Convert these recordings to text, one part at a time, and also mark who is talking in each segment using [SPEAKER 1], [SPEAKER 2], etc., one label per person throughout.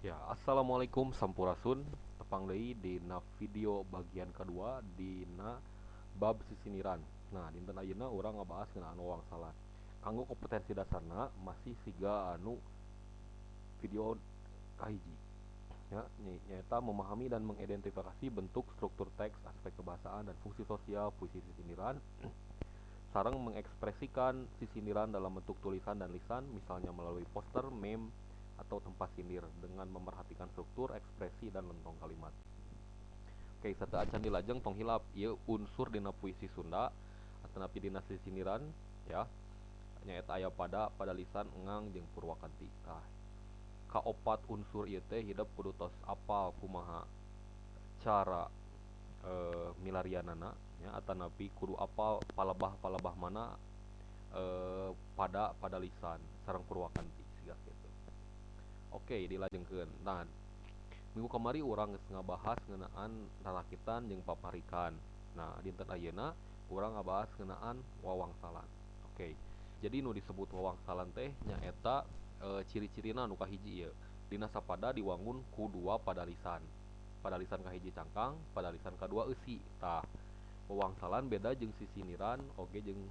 [SPEAKER 1] Ya, assalamualaikum sampurasun. Tepang deui dina video bagian kedua dina bab sisiniran. Nah, dinten ayeuna urang ngabahas ngeunaan wawangsalan. Kanggo kompetensi dasarna masih siga anu video kahiji. Ya, nyaeta memahami dan mengidentifikasi bentuk struktur teks, aspek kebahasaan dan fungsi sosial puisi sisiniran. Sareng mengekspresikan sisiniran dalam bentuk tulisan dan lisan, misalnya melalui poster, meme, atau tempat sindir dengan memerhatikan struktur, ekspresi, dan lentong kalimat. Oke, sateuacan dilajeng tong hilap ieu unsur dina puisi Sunda atanapi dina sisiniran ya. Nyaeta aya pada lisan, engang jeung purwakanti. Tah, kaopat unsur ieu teh hidep kudu tos apal kumaha cara milarianana ya, atanapi kudu apal palebah-palebah mana pada lisan sareng purwakanti siga kitu. Oke, dilajengkeun. Nah, minggu kamari urang geus ngabahas ngeunaan rarakitan jeung paparikan. Nah, dinten ayeuna urang ngabahas ngeunaan wawangsalan. Oke. Jadi nu disebut wawangsalan teh nyaeta ciri-cirina nu kahiji ieu. Dina sapada diwangun ku dua padalisan. Padalisan kahiji cangkang, padalisan kadua eusi. Tah, wawangsalan beda jeung sisiniran oge jeung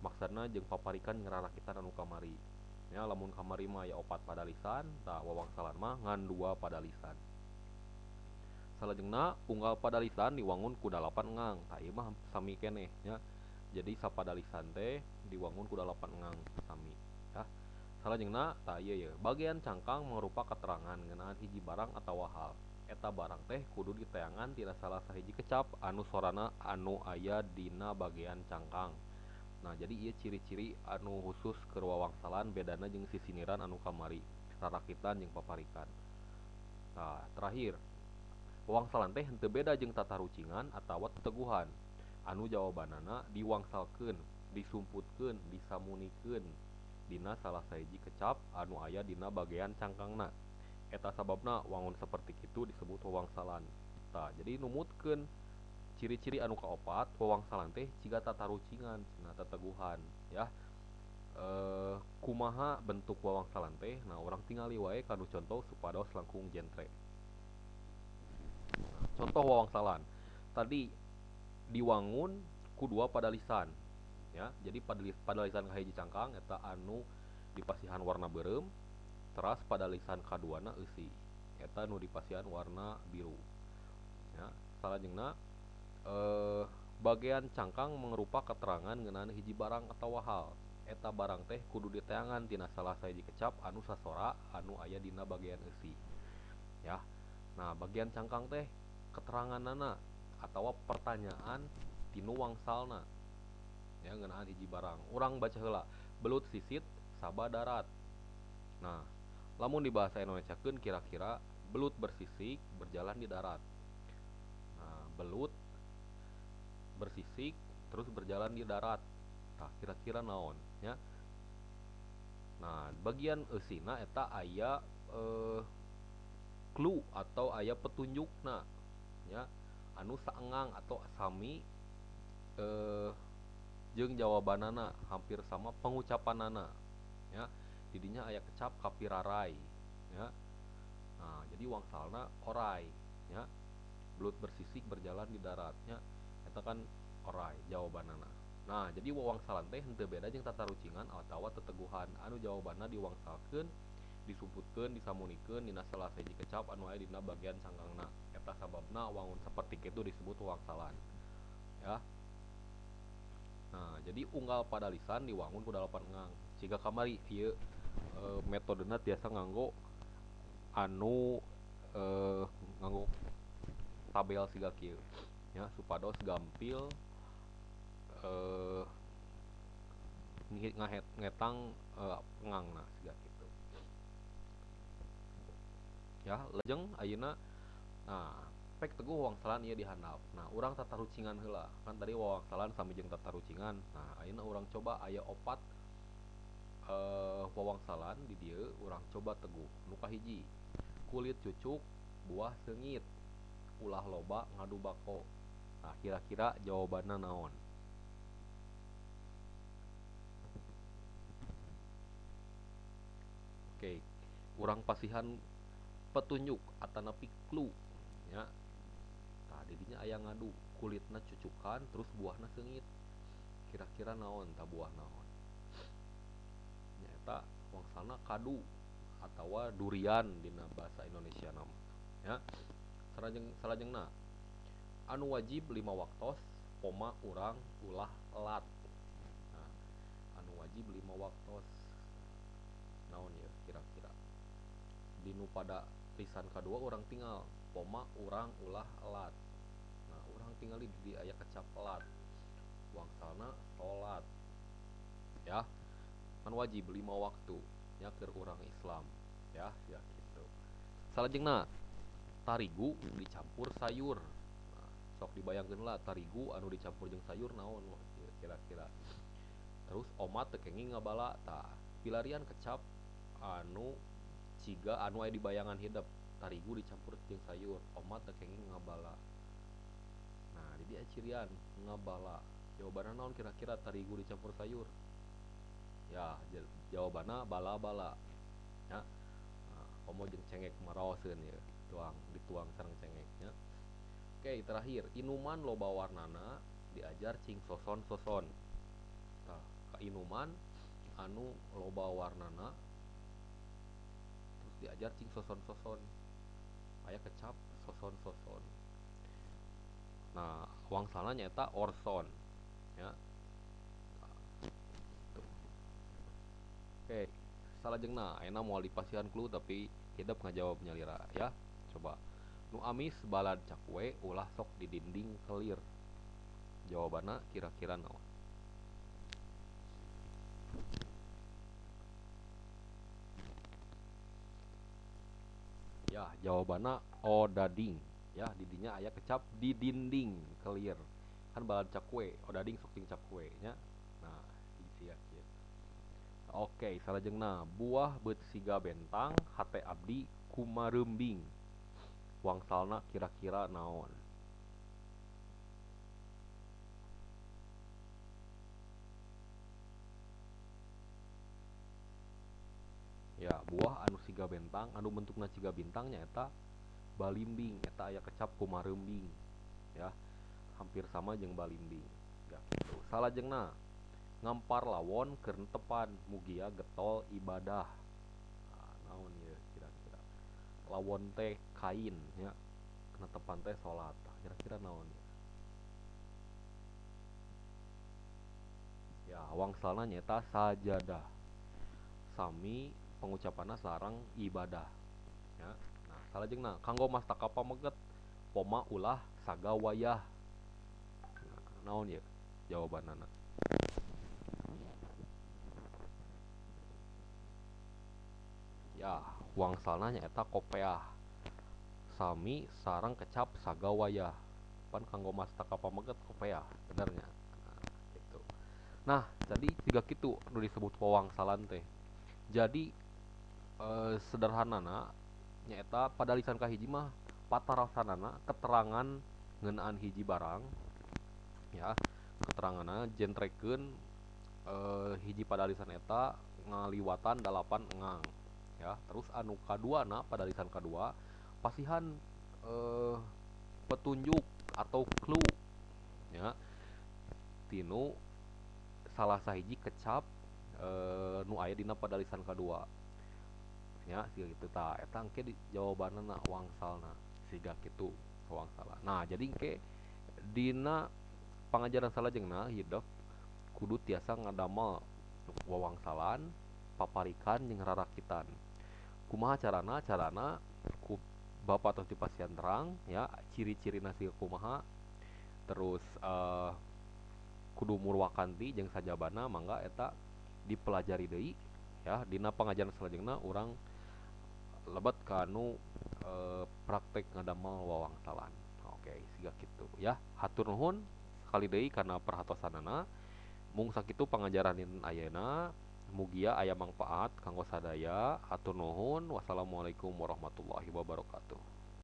[SPEAKER 1] maksudna jeung paparikan ngararakitan anu kamari. Ya, lamun kamari mah aya opat padalisan, tah wawangsalan mah ngan dua padalisan. Salajengna unggal padalisan diwangun ku 8 engang. Tah ieu mah sami keneh nya. Jadi sapadalisan teh diwangun ku 8 engang sami ya. Salajengna tah ieu ye, bagian cangkang mangrupa keterangan ngeunaan hiji barang atawa hal. Eta barang teh kudu diteangan tina salah sahiji kecap anu sorana anu aya dina bagian cangkang. Nah, jadi ieu ciri-ciri anu khusus keur wawangsalan bedana jeung sisiniran anu kamari, rarakitan jeung paparikan. Nah, terakhir, wawangsalan teh henteu beda jeung tatarucingan atawa teteguhan. Anu jawabanana diwangsalkeun, disumputkeun, disamunikeun dina salah sahiji kecap anu aya dina bagian cangkangna. Eta sababna wangun saperti kitu disebut wawangsalan. Tah, jadi numutkeun ciri-ciri anu kaopat, wawangsalan teh ciga tatarucingan, cenah teteguhan ya. Kumaha bentuk wawangsalan teh? Nah, urang tingali wae kanu contoh supados langkung jentre. Nah, contoh wawangsalan. Tadi diwangun ku dua padalisan ya. Jadi padalisan kahiji cangkang eta anu dipasihan warna beureum, teras padalisan kaduana eusi eta nu dipasihan warna biru ya. Salajengna bagian cangkang mangrupa keterangan ngeunaan hiji barang atawa hal. Eta barang teh kudu diteangan tina salah sahiji kecap anu sasora anu aya dina bagian eusi ya. Nah, bagian cangkang teh keteranganana atawa pertanyaan tinu wangsalna ya ngeunaan hiji barang. Urang baca heula, belut sisit saba darat. Nah, lamun di bahasa Indonesiakeun kira-kira belut bersisik berjalan di darat. Nah, belut bersisik terus berjalan di darat. Tah, kira-kira naon nya. Nah, bagian eusina eta aya clue atau aya petunjukna nya anu saengang atau sami jeung jawabanana hampir sama pengucapanana ya. Didinya aya kecap kapirarai ya. Nah, jadi wangsalna orai ya. Belut bersisik berjalan di daratnya eta kan orai jawabanana. Nah, jadi wawangsalan teh henteu beda jeung tatarucingan atawa teteguhan anu jawabanna diwangsalkeun, disumputkeun, disamunikeun dina salah sahiji kecap anu aya dina bagian cangkangna. Eta sababna wangun saperti kitu disebut wawangsalan ya. Nah, jadi unggal padalisan diwangun ku 8 engang. Ciga kamari ieu metodena tiasa nganggo anu nganggo tabel siga kieu ya, supados gampil ngetang engangna siga kitu ya. Lajeng ayeuna nah pek teguh wawangsalan ieu dihandap. Nah, urang tatarucingan heula. Kan tadi wawangsalan sami jeung tatarucingan. Nah, ayeuna urang coba aya opat wawangsalan di dieu urang coba teguh. Nu kahiji, kulit cucuk buah seungit, ulah loba ngadu bako. Nah, kira-kira jawabanna naon? Oke, urang pasihan Petunjuk atanapi clue nya. Tah didinya aya ngadu kulitna cucukan terus buahna seungit. Kira-kira naon tah buah naon? Nyaeta wangsalna kadu atawa durian dina bahasa Indonesia nama ya. Salajengna anu wajib 5 waktos poma urang ulah elat. Nah, anu wajib 5 waktos naon ya kira-kira? Dinu pada lisan kadua urang tinggal poma urang ulah elat. Nah, urang tinggal di aya kecap elat. Wangsalna salat. Ya. Kan wajib 5 waktu ya keur urang Islam ya, ya gitu. Salajengna tarigu dicampur sayur. Nah, sok dibayangkeun lah tarigu anu dicampur jeung sayur naon kira-kira. Terus omat teu kenging ngabala tah pilarian kecap anu ciga anu aya di bayangan hidep tarigu dicampur jeung sayur omat teu kenging ngabala. Nah, di dieu cirian ngabala. Jawabanna naon kira-kira tarigu dicampur sayur? Ya, jawabanna bala-bala. Ya. Nah, komo jeung cengek maraoseun ya, tuang dituang sareng cengeknya. Oke, terakhir, inuman loba warnana diajar cing soson-soson. Tah, kainuman anu loba warnana terus diajar cing soson-soson. Aya kecap soson-soson. Nah, wangsalna nyaeta orson ya. Tuh. Oke, salajengna ayeuna moal dipasihan clue tapi hidep ngajawab nyalira ya. Coba. Nu amis balad cakwe ulah sok di dinding kelir. Jawabanna kira-kira naon? Ya, jawabanna odading. Ya, didinya aya kecap di dinding kelir. Kan balad cakwe, odading sok jeung cakwe nya. Nah, sia kieu. Oke, salajengna buah beut siga bentang hate abdi kumareumbing. Wangsalna kira-kira naon? Ya, buah anu siga bentang, anu bentukna siga bintang nyaeta balimbing, eta aya kecap kumareumbing. Ya, hampir sama jeung balimbing. Ya gitu. Salajengna ngampar lawon keur netepan mugia getol ibadah. Nah, naon ieu kira-kira? Lawon teh kain nya, netepan teh salat. Kira-kira naon ieu? Ya, wangsalna nyaeta sajadah. Sami pengucapanna sareng ibadah. Ya. Nah, salajengna kanggo mastaka pameget poma ulah sagawayah. Nah, naon ieu jawabanana? Ya, wangsalna nyaeta kopeah. Sami sareng kecap sagawayah. Pan kanggo mastaka pameget kopeah, benernya. Nah, gitu. Nah, jadi siga kitu nu disebut wawangsalan teh. Jadi sederhanana nyaeta pada lisan kahiji mah patarasanana keterangan ngeunaan hiji barang ya, keteranganna jentrekeun hiji padalisan eta ngaliwatan 8 engang ya. Terus anu kaduana padalisan kadua pasihan petunjuk atau clue ya tinu salah sahiji kecap nu aya dina padalisan kadua ya siga kitu. Tah eta engke di jawabanna wangsalna siga kitu wangsala. Nah, jadi engke dina pangajaran salajengna hidep kudu tiasa ngadamel wawangsalan, paparikan jeung rarakitan. Kumaha carana? Carana ku bapak tos dipasihan terang ya, ciri-cirina siga kumaha. Terus kudu murwakanti jeung sajabana mangga eta dipelajari deui ya. Dina pangajaran salajengna urang lebet kanu praktek ngadamel wawangsalan. Oke, siga kitu ya. Hatur nuhun sekali deui kana perhatosanana. Mung sakitu pangajaran dinten ayeuna. Mugia aya mangpaat kanggo sadaya. Hatur nuhun. Wassalamualaikum warahmatullahi wabarakatuh.